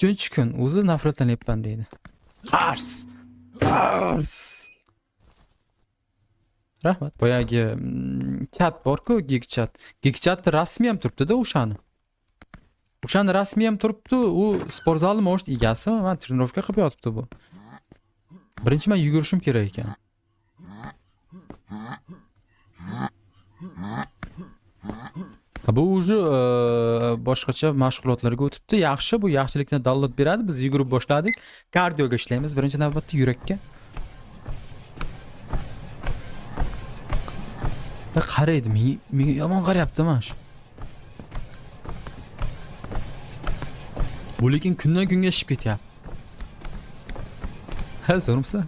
3 kun o'zi nafratlanyapman deydi. Qars. Qars. Rahmat. Boyagi chat bor-ku, gig chat. Gig chatda rasmi ham turibdi-da o'shani. O'shani rasmi ham turibdi, u sport zalni может egasimi? Man trenirovka qilib yotibdi bu. Birinchi man yugurishim kerak ekan. Ha, bu уже boshqacha mashg'ulotlarga o'tibdi. Yaxshi, bu yaxshilikdan dalolat beradi. Biz yugurib boshladik. Kardioga ishlaymiz birinchi navbatda yurakka. Ya qaraydi, menga yomon qarayapti mana shu. Bu lekin kundan kunga ishib ketyapti. Ha, zo'rmisan?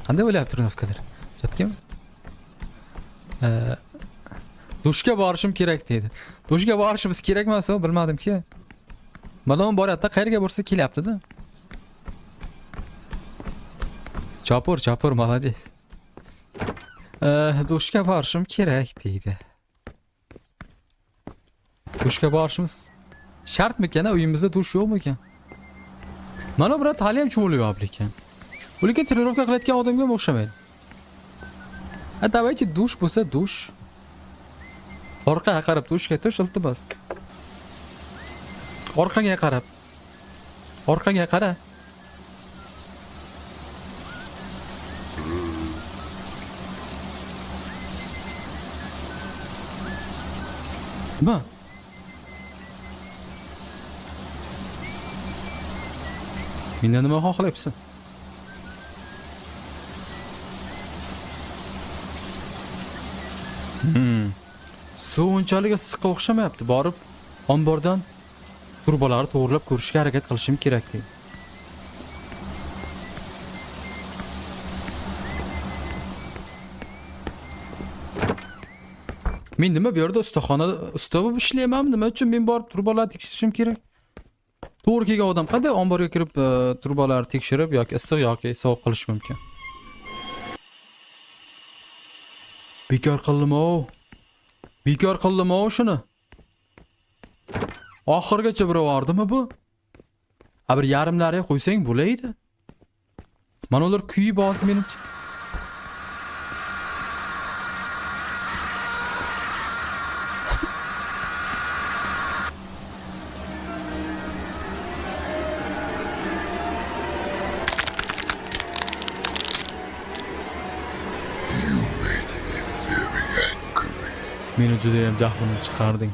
Qanday bo'lyapti trenirovkalar? Chotkami? Dushga borishim kerak deydi. Dushga borishimiz kerak emas, bilmadimki. Mana boryapti, qayerga borsa kelyapti-da. Chopur, chopur, молодец. Dushga borishim kerak deydi. Dushga borishimiz shartmikan, uyimizda dush yo'qmikan? Mana брат hali ham cho'milib lekin. Bu lekin trenirovka qilayotgan odamga ham o'xshamaydi. Ha, давайте dush bo'lsa dush. Orqaga qarab dushga tush, iltimos. Orqaga qarab. Orqaga qara. Nima? Mendan nima xohlayapsan? Suv unchalik issiqqa o'xshamayapti. Borib ombordan turbalarni to'g'rilab ko'rishga harakat qilishim kerak deydi. Men nima bu yerda ustaxonada usta bo'lib ishlaymanmi? Nima uchun men borib turbalarni tekshirishim kerak? To'g'ri kelgan odam qanday omborga kirib turbalarni tekshirib yoki issiq yoki sovuq qilish mumkin? Bekor qildim-ov. Bekor qildim-ov shuni. Oxirgacha birov bordimi bu? A bir yarimlariga qo'ysang bo'laydi. Mana ular kuyib hozir menimcha. You made me very angry. Meni juda ham jahlimni chiqarding.